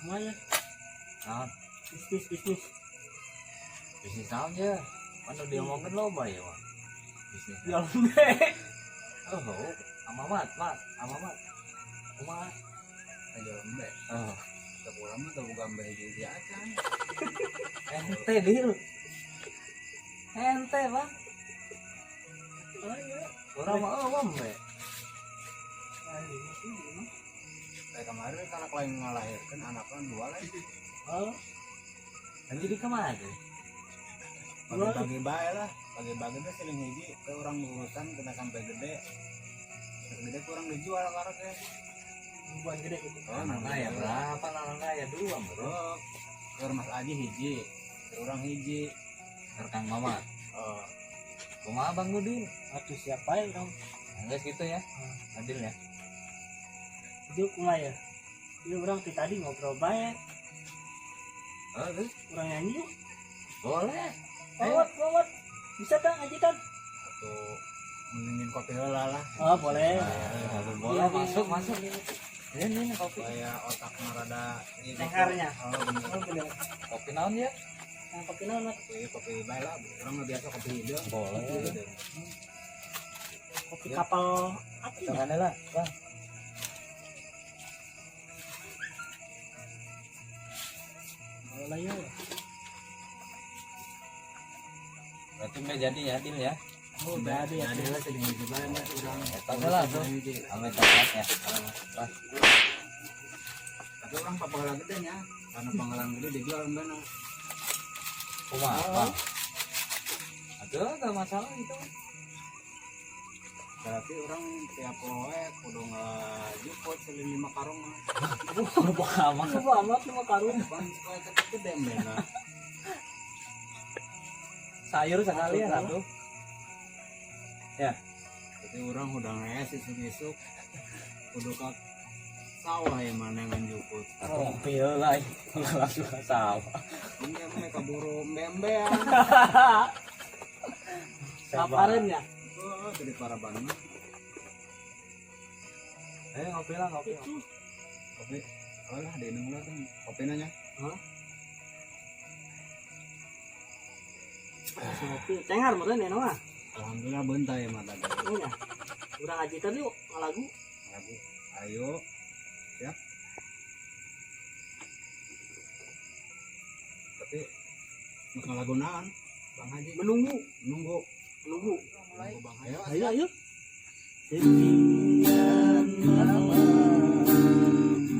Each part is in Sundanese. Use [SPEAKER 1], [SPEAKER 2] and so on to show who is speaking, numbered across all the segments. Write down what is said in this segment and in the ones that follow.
[SPEAKER 1] Mana?
[SPEAKER 2] Naon?
[SPEAKER 1] Bisnis, bisnis.
[SPEAKER 2] Bisnis naon ya? Kan udah diomongin loba ya mah. Bisnis.
[SPEAKER 1] Jual embe.
[SPEAKER 2] Oh, sama mat, mat, sama mat. Kumaha?
[SPEAKER 3] Jual embe.
[SPEAKER 2] Oh,
[SPEAKER 3] Teu urang mah teu boga embe hiji-hiji acan.
[SPEAKER 2] Ente deal. Ente, Bang.
[SPEAKER 1] Oh iya.
[SPEAKER 2] Urang mah eueuh embe.
[SPEAKER 1] Ah, ini sih, ini.
[SPEAKER 3] Kayak kemarin kan anak lain ngalahirkan anaknya dua lain.
[SPEAKER 1] Oh,
[SPEAKER 2] Dan jadi kemana tuh?
[SPEAKER 3] Bagi-bagi bae lah, bagi-bagi teh siling hiji ke orang urusan kena sampai gede. Sampai gede kurang dijual karena teh.
[SPEAKER 1] Bukan gede gitu.
[SPEAKER 3] Oh,
[SPEAKER 2] Anak ya berapa? Anak ya dua, bro.
[SPEAKER 3] Oh, ke Mas Aji hiji, ke orang hiji.
[SPEAKER 2] Ke Kang Mamat.
[SPEAKER 3] Oh,
[SPEAKER 2] Kumaha Bang Udin?
[SPEAKER 1] Atuh siapa ya orang?
[SPEAKER 2] Enggak gitu ya. Adil ya.
[SPEAKER 1] Itu kumaha ya? Ini orang ti tadi ngobrol bae.
[SPEAKER 2] Oh, terus
[SPEAKER 1] Urang nyanyi yuk.
[SPEAKER 2] boleh. Ayo.
[SPEAKER 1] Lewat, lewat. Bisa tak ngajikan?
[SPEAKER 3] Atau mendingin kopi heula lah.
[SPEAKER 1] Oh, boleh.
[SPEAKER 2] Ah, boleh masuk, masuk. Ini kopi.
[SPEAKER 3] Supaya otak rada ieu gitu.
[SPEAKER 1] Seharnya.
[SPEAKER 3] Oh, bener.
[SPEAKER 1] Oh, bener.
[SPEAKER 2] Kopi naon ya?
[SPEAKER 1] Nah, kopi naon, Mat?
[SPEAKER 3] Kopi, kopi bae lah. Urang mah biasa kopi hidung.
[SPEAKER 2] Boleh.
[SPEAKER 1] Kopi kapal api ya?
[SPEAKER 2] Tangannya lah, Bang.
[SPEAKER 1] Boleh ya.
[SPEAKER 2] Berarti nggak jadi ya, deal ya.
[SPEAKER 1] Oh, jadi ya.
[SPEAKER 3] Jadi lah siling hiji bae mah urang.
[SPEAKER 2] Eta lah tuh.
[SPEAKER 3] Hiji.
[SPEAKER 2] Ambil coklatnya. Pas.
[SPEAKER 3] Tapi orang papangalan gede nya. Karena pangalan gede dijual embena.
[SPEAKER 2] Kumaha, Bang? Aduh, enggak masalah itu.
[SPEAKER 3] Berarti orang tiap poe kudu ngajuput seling 5 karung mah.
[SPEAKER 2] Kumaha, Bang?
[SPEAKER 1] Coba amat 5 karung.
[SPEAKER 3] Pan supaya cepet gede embena.
[SPEAKER 2] Sayur sekalian atuh. Ya,
[SPEAKER 3] Jadi orang udah ngees isuk-isuk kudu ka sawah ya mana ngajuput.
[SPEAKER 2] kopi heula langsung ke sawah.
[SPEAKER 3] Ini mah kaburu embe-embean.
[SPEAKER 1] Laparan ya?
[SPEAKER 3] Oh, dari para ban mah.
[SPEAKER 2] Ngopi lah, ngopi.
[SPEAKER 1] Itu.
[SPEAKER 3] Kopi. Oh lah, diinum lah kan. Kopi nanya.
[SPEAKER 1] Hah? Kopi cengar meureun ya mah.
[SPEAKER 3] Alhamdulillah bentai mah tadi.
[SPEAKER 1] Iya. Urang ajitan yuk ngalagu.
[SPEAKER 3] Lagu. Ayo. Siap. Tapi mau lagu naon? Bang Haji
[SPEAKER 1] Menunggu,
[SPEAKER 3] nunggu.
[SPEAKER 1] menunggu.
[SPEAKER 3] Nunggu Bang Haji.
[SPEAKER 1] Ayo, ayo. Sekian lama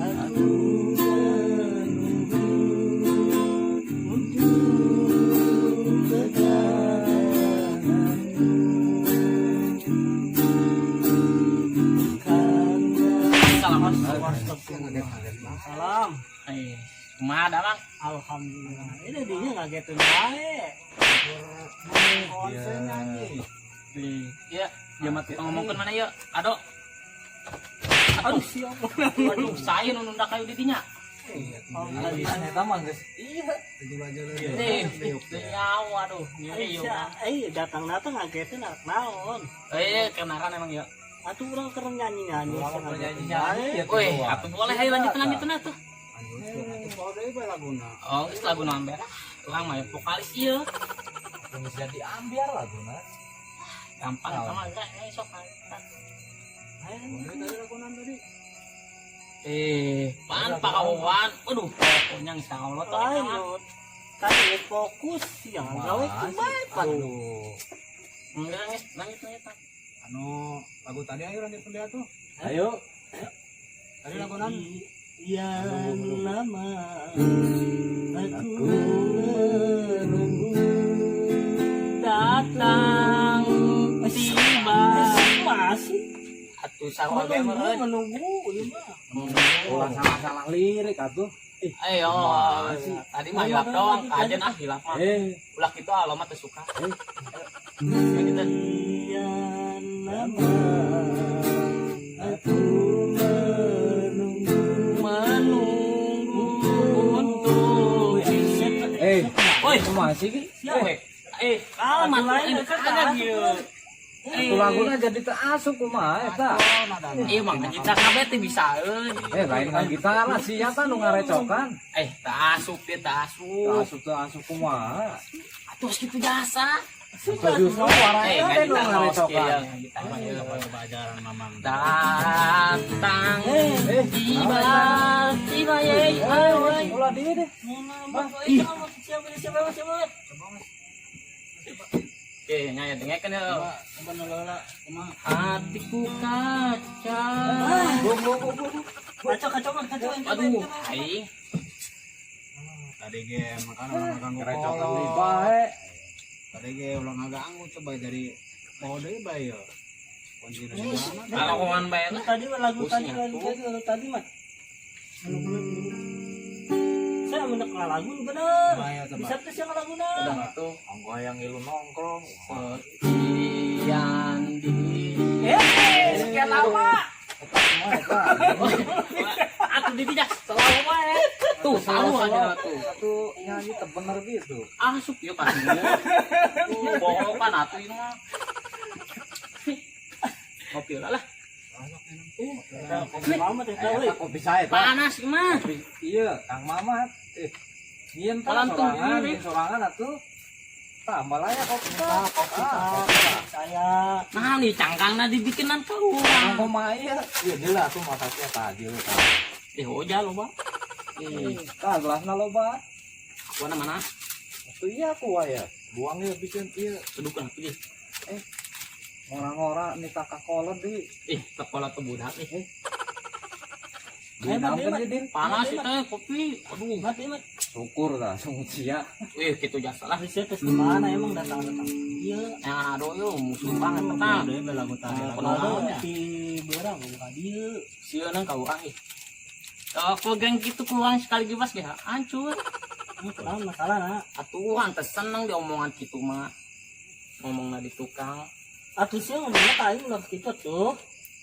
[SPEAKER 1] aku menunggu untuk kedatanganmu.
[SPEAKER 4] Salam.
[SPEAKER 1] Salam.
[SPEAKER 4] Eh, kumaha da, Bang?
[SPEAKER 1] Alhamdulillah. Ini dia ngagetin bae.
[SPEAKER 3] Konsen nyanyi.
[SPEAKER 4] Iya, dia mah tukang ngomongkeun mana yeuh? Ado.
[SPEAKER 1] Aduh, siap.
[SPEAKER 4] Aduh, saya nu nunda kayu di dinya.
[SPEAKER 1] Oh,
[SPEAKER 2] Tadi eta mah geus. Iya.
[SPEAKER 4] Eh, nyawa aduh, nyeri yeuh.
[SPEAKER 1] Eh, datang-datang ngagetin arek naon.
[SPEAKER 4] Eh, kenakan emang ya.
[SPEAKER 1] Atuh urang keur nyanyi-nyanyi.
[SPEAKER 2] Urang keur nyanyi-nyanyi, ya.
[SPEAKER 4] Wih, atuh boleh ayo lanjut lanjut atuh.
[SPEAKER 3] Lanjut. Bawa deui bae laguna.
[SPEAKER 4] Oh, geus lagu naon bae lah. Urang mah vokalis ieu.
[SPEAKER 2] Geus jadi ambiar laguna.
[SPEAKER 4] Gampang
[SPEAKER 2] Naon?
[SPEAKER 4] sama enggak eh sok.
[SPEAKER 3] Bawa deui tadi laguna tadi.
[SPEAKER 4] Eh, pan pakawan. Waduh, pokoknya insyaallah tuh.
[SPEAKER 1] Lain lo. Tadi fokus jangan gawe kumaha pan.
[SPEAKER 2] Aduh.
[SPEAKER 4] Enggak, geus lanjut lanjut.
[SPEAKER 3] Anu lagu tadi ayo lanjut kuliah tuh.
[SPEAKER 2] Ayo.
[SPEAKER 3] Tadi lagu naon?
[SPEAKER 1] Yang lama aku menunggu
[SPEAKER 4] Datang tiba.
[SPEAKER 1] Masih
[SPEAKER 4] Atuh sarua bae
[SPEAKER 1] menunggu
[SPEAKER 4] meureun.
[SPEAKER 1] Menunggu ieu mah.
[SPEAKER 2] Ulah salah-salah lirik atuh.
[SPEAKER 4] Ayo, tadi mah hilap doang, kajen ah hilap mah. Ulah kitu ah lo mah teu suka. Gitu.
[SPEAKER 1] Sekian lama aku menunggu
[SPEAKER 4] Menunggu untuk
[SPEAKER 2] Eh,
[SPEAKER 4] Woi,
[SPEAKER 2] kumaha sih ki?
[SPEAKER 4] siapa? Eh,
[SPEAKER 1] Ah,
[SPEAKER 4] aman
[SPEAKER 1] lain
[SPEAKER 4] lain dekat kan ieu.
[SPEAKER 2] Atuh laguna jadi teu asup, kumaha eta?
[SPEAKER 4] Iya mah gitar kabeh teh bisa euy.
[SPEAKER 2] Eh, lain ngagitar lah, siapa nu ngarecokan?
[SPEAKER 4] Eh, teu asup dia, teu
[SPEAKER 2] Teu
[SPEAKER 4] asup.
[SPEAKER 2] asup, teu asup kumaha?
[SPEAKER 4] Atuh kitu jasa.
[SPEAKER 2] Teu justru waranya
[SPEAKER 4] Eh,
[SPEAKER 2] teh nu
[SPEAKER 4] ngagitar kaos
[SPEAKER 2] ngarecokan.
[SPEAKER 4] kieu, ngagitar mah ieu. Datang
[SPEAKER 2] Eh,
[SPEAKER 4] tiba tiba ye
[SPEAKER 2] Eh, ulah dia deh.
[SPEAKER 1] Siapa siapa siapa?
[SPEAKER 4] Oke, nya dengekeun ya. Hatiku kaca.
[SPEAKER 2] Bung bung bung bung.
[SPEAKER 1] Kacau kacau mah kacau.
[SPEAKER 4] Aduh, aing.
[SPEAKER 3] Tadi ge makan ulah ngaganggu
[SPEAKER 2] Ngarecokan deui
[SPEAKER 3] kolot.
[SPEAKER 2] bae.
[SPEAKER 3] Tadi ge ulah ngaganggu, coba jadi mau deui bae yo. Kunci di mana?
[SPEAKER 4] Kalakuan bae lah.
[SPEAKER 1] Tadi mah lagu tadi
[SPEAKER 4] Pusing
[SPEAKER 1] lagu
[SPEAKER 4] atuh.
[SPEAKER 1] tadi lagu tadi mah. Saya menek lagu bener.
[SPEAKER 3] Bahaya coba.
[SPEAKER 1] Bisa tuh siapa laguna?
[SPEAKER 4] Udah gitu.
[SPEAKER 2] Onggoh yang ngilu nongkrong.
[SPEAKER 4] Sekian di
[SPEAKER 1] Eh, sekian lama.
[SPEAKER 4] Atuh di tidak selalu bae. Tuh, tahu aja tuh.
[SPEAKER 2] Atuh nyanyi teu bener gitu.
[SPEAKER 4] Asup ya pasti. Tuh, bohong kan atuh ini mah. Kopi lah lah.
[SPEAKER 1] Kopi mama teh tahu.
[SPEAKER 2] Eta kopi saya tah.
[SPEAKER 4] Panas mah.
[SPEAKER 2] Kopi iya, Kang Mamat. Eh, nyieun tah
[SPEAKER 4] Palantung
[SPEAKER 2] sorangan,
[SPEAKER 4] diri.
[SPEAKER 2] nyieun sorangan atuh. Tambah lah ya kopi tah.
[SPEAKER 1] Kopi
[SPEAKER 2] Ah,
[SPEAKER 1] saya.
[SPEAKER 4] Nah, nih cangkangna dibikinan ka
[SPEAKER 2] Kang
[SPEAKER 4] urang.
[SPEAKER 2] kumaha ieu? Ieu deula atuh masaknya tah dieu tah.
[SPEAKER 4] Eh, hoja loba. Eh,
[SPEAKER 2] Tah gelasna loba.
[SPEAKER 4] warna mana?
[SPEAKER 2] Atuh iya aku wae ya. Buang ieu bikin ieu
[SPEAKER 4] Sedukan atuh deh.
[SPEAKER 2] ngora-ngora nitah ka kolot di.
[SPEAKER 4] Eh, sekolah tuh budak eh.
[SPEAKER 2] Dinamkeun
[SPEAKER 1] Hebat,
[SPEAKER 2] ieu, Din.
[SPEAKER 4] Panas itu kopi. Aduh.
[SPEAKER 1] Mati mat.
[SPEAKER 2] Syukur lah sungut sia.
[SPEAKER 4] Eh, gitu jasa lah.
[SPEAKER 1] Bisa tes di mana emang datang datang. Iya.
[SPEAKER 4] Yang aduh yo musuh banget tetap.
[SPEAKER 3] Deui bae lagu tadi.
[SPEAKER 4] Lagu
[SPEAKER 1] Lagu
[SPEAKER 4] naon ya?
[SPEAKER 1] di berang buka dia.
[SPEAKER 4] Sieun ka urang ih. Kalau geng gitu kurang sekali gibas ge hancur.
[SPEAKER 1] Ini masalah nak.
[SPEAKER 4] Atuh teh seneng diomongan kitu mah. Ngomongna di tukang.
[SPEAKER 1] Atuh sih ngomongnya kain ulah gitu tuh.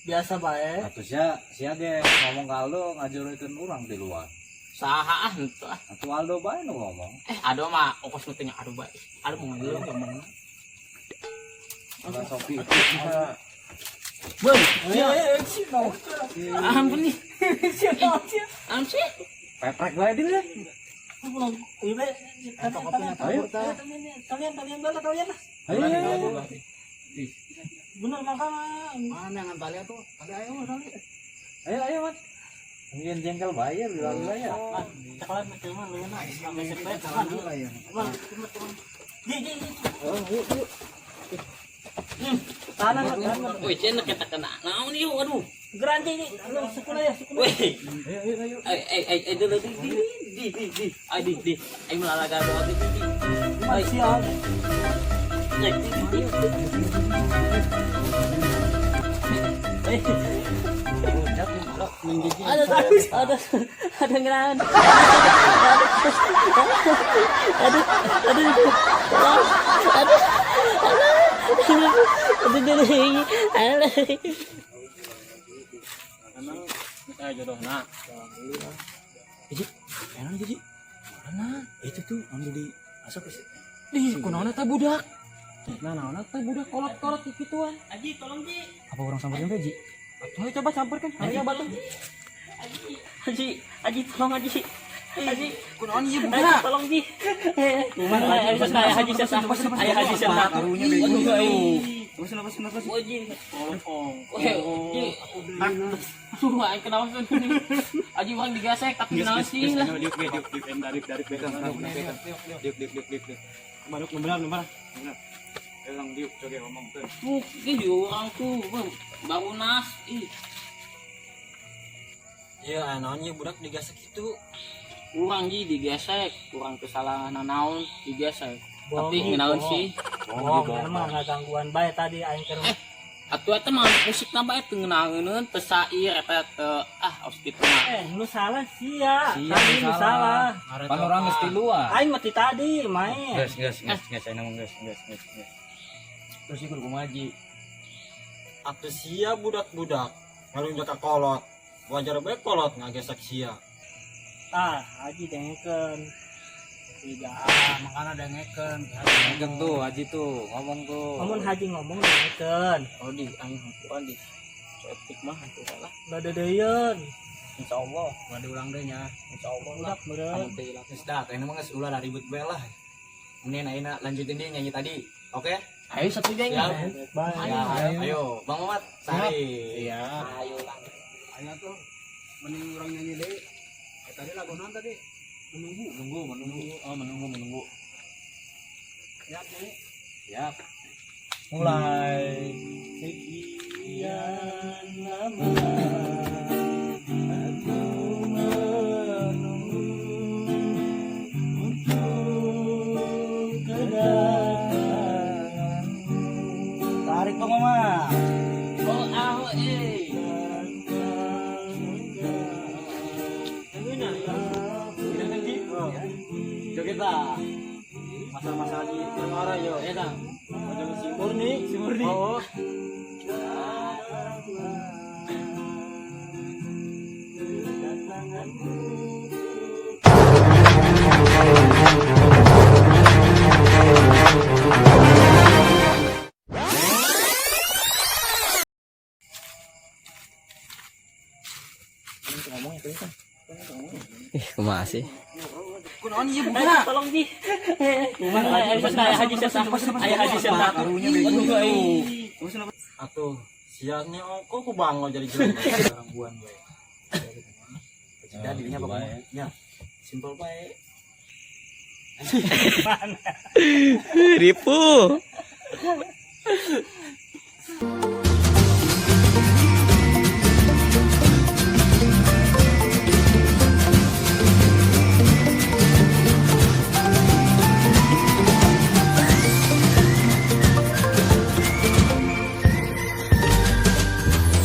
[SPEAKER 1] Biasa bae.
[SPEAKER 2] Atuh sia sia ge ngomong ka Aldo ngajurikeun urang di luar.
[SPEAKER 4] Saha ah henteu ah.
[SPEAKER 2] Atuh Aldo bae nu ngomong.
[SPEAKER 4] Eh, aduh mah ongkos nu teh nya aduh bae. Aduh mau ngeuleuh ngomongna.
[SPEAKER 2] Ulah sok itu.
[SPEAKER 4] Beuh,
[SPEAKER 1] Eh,
[SPEAKER 4] ampun nih.
[SPEAKER 1] siapa sih?
[SPEAKER 4] Ampun sih.
[SPEAKER 2] Peprek bae din deh.
[SPEAKER 1] Pulang. Iya, kalian
[SPEAKER 2] Ayo.
[SPEAKER 1] kalian kalian bala kalian lah.
[SPEAKER 2] Ayo. ayo, ayo.
[SPEAKER 1] Bener makanya.
[SPEAKER 3] Mana yang tali tuh? Tali ayo tali.
[SPEAKER 2] Ayo ayo mat. Mungkin jengkel bae ya lila ya.
[SPEAKER 1] Coklat macam mana lu nak? Besok bae
[SPEAKER 3] Jalan dulu lah ya.
[SPEAKER 1] Di di di.
[SPEAKER 2] Oh, yuk yuk.
[SPEAKER 1] Tahan tahan.
[SPEAKER 4] Wih, cenah kita kena. Naon ieu aduh.
[SPEAKER 1] Geranji ini, lu sekolah ya, sekolah.
[SPEAKER 4] Wih.
[SPEAKER 2] Ayo ayo ayo.
[SPEAKER 4] Eh eh eh eh di di di di di. Ay di di. Aing melalaga bawa di di.
[SPEAKER 1] Siap.
[SPEAKER 4] Di di di. Eh.
[SPEAKER 1] Ada ada ada ngeran. Aduh, aduh, aduh, aduh, aduh, aduh, aduh.
[SPEAKER 4] Emang kita jodohna. Iji, enak jadi. Mana?
[SPEAKER 3] Itu tuh anu di asup sih.
[SPEAKER 4] Ih, kunaon eta budak? Nah, naon eta budak kolot-kolot gituan.
[SPEAKER 1] Aji, tolong Ji.
[SPEAKER 3] Apa orang samperin teh, Ji?
[SPEAKER 4] Ayo coba samperkan. Ayo batu.
[SPEAKER 1] Aji, Aji, Aji, tolong Aji. Aji,
[SPEAKER 4] Kunaon ieu
[SPEAKER 1] Aji,
[SPEAKER 4] budak?
[SPEAKER 1] tolong Ji. Haji, Haji, Haji, Haji,
[SPEAKER 3] Karunya bego. Terus lepasin lepasin.
[SPEAKER 1] Aji,
[SPEAKER 4] Oke, Aduh, aing kenapa sih? Aji urang digesek tapi kenapa sih lah.
[SPEAKER 3] Diuk diuk diuk dari dari pegang diuk diuk diuk diuk diuk. Baru benar benar. Benar. Elang diuk coge ngomong tuh.
[SPEAKER 4] Tuh, ih urang tuh baru nas ih.
[SPEAKER 5] Iya, naon ieu budak digesek kitu.
[SPEAKER 4] Urang ji digesek, kurang kesalahan naon digesek. Tapi ngenaon sih?
[SPEAKER 1] Bohong, emang nggak gangguan bae tadi aing keur.
[SPEAKER 4] Atuh eta mah musik bae teu ngeunaheun, teu sair eta teu ah os kitu mah.
[SPEAKER 1] Eh, lu salah sih ya.
[SPEAKER 2] Sia,
[SPEAKER 1] Tadi lu
[SPEAKER 2] lu
[SPEAKER 1] salah.
[SPEAKER 2] salah. Pan urang geus tiluan.
[SPEAKER 1] Aing mati tadi main.
[SPEAKER 5] Geus geus geus geus aing ngomong geus geus geus geus. Terus ieu kudu kumaha ji?
[SPEAKER 6] Atuh sia budak-budak ngalunjak ka kolot, wajar bae kolot ngagesek sia.
[SPEAKER 1] Ah, Haji dengekeun.
[SPEAKER 3] Tiga, makana dengekeun.
[SPEAKER 2] Ngomong tuh, Haji tuh, ngomong tuh.
[SPEAKER 1] Ngomong Haji ngomong dengekeun.
[SPEAKER 4] Oh di aing hampura di. Saeutik mah hampura lah.
[SPEAKER 1] Ulah deudeuieun.
[SPEAKER 4] Insyaallah,
[SPEAKER 3] Ulah diulang deui nya.
[SPEAKER 4] insyaallah lah.
[SPEAKER 1] Budak meureun.
[SPEAKER 4] Kamu teh lah.
[SPEAKER 5] Geus dah, teh mah geus ulah lah ribut bae lah. Mending ayeuna lanjutin dia nyanyi tadi. Oke?
[SPEAKER 4] Ayo satu geng.
[SPEAKER 5] Siap.
[SPEAKER 1] Baik.
[SPEAKER 5] Ya, ayo, Bang Mamat, sari.
[SPEAKER 3] Iya.
[SPEAKER 4] Ayo lang.
[SPEAKER 3] Ayo tuh. Mending urang nyanyi deui. Eh, tadi lagu naon tadi?
[SPEAKER 2] Menunggu, menunggu, menunggu. Oh, menunggu, menunggu.
[SPEAKER 3] Siap nyanyi.
[SPEAKER 2] Siap.
[SPEAKER 5] Mulai.
[SPEAKER 1] Sekian lama aku menunggu untuk kedatanganmu.
[SPEAKER 3] Tarik Bang Mama.
[SPEAKER 4] Oh ah eh.
[SPEAKER 6] Joget lah. Masa-masa di Permara yo. Ya kan. Macam si Murni, si Murni. Oh.
[SPEAKER 1] Kedatanganmu.
[SPEAKER 5] Ih, kumaha sih?
[SPEAKER 6] Kunaon ieu
[SPEAKER 1] Eh, tolong Ji. Kumaha Haji Haji siapa? Ayah Haji siapa?
[SPEAKER 3] Karunya bego.
[SPEAKER 6] Atuh, sialnya ongko ku bango jadi jelema.
[SPEAKER 5] Orang buan bae. Cita dirinya apa Ya. Simpel bae.
[SPEAKER 4] Ripu.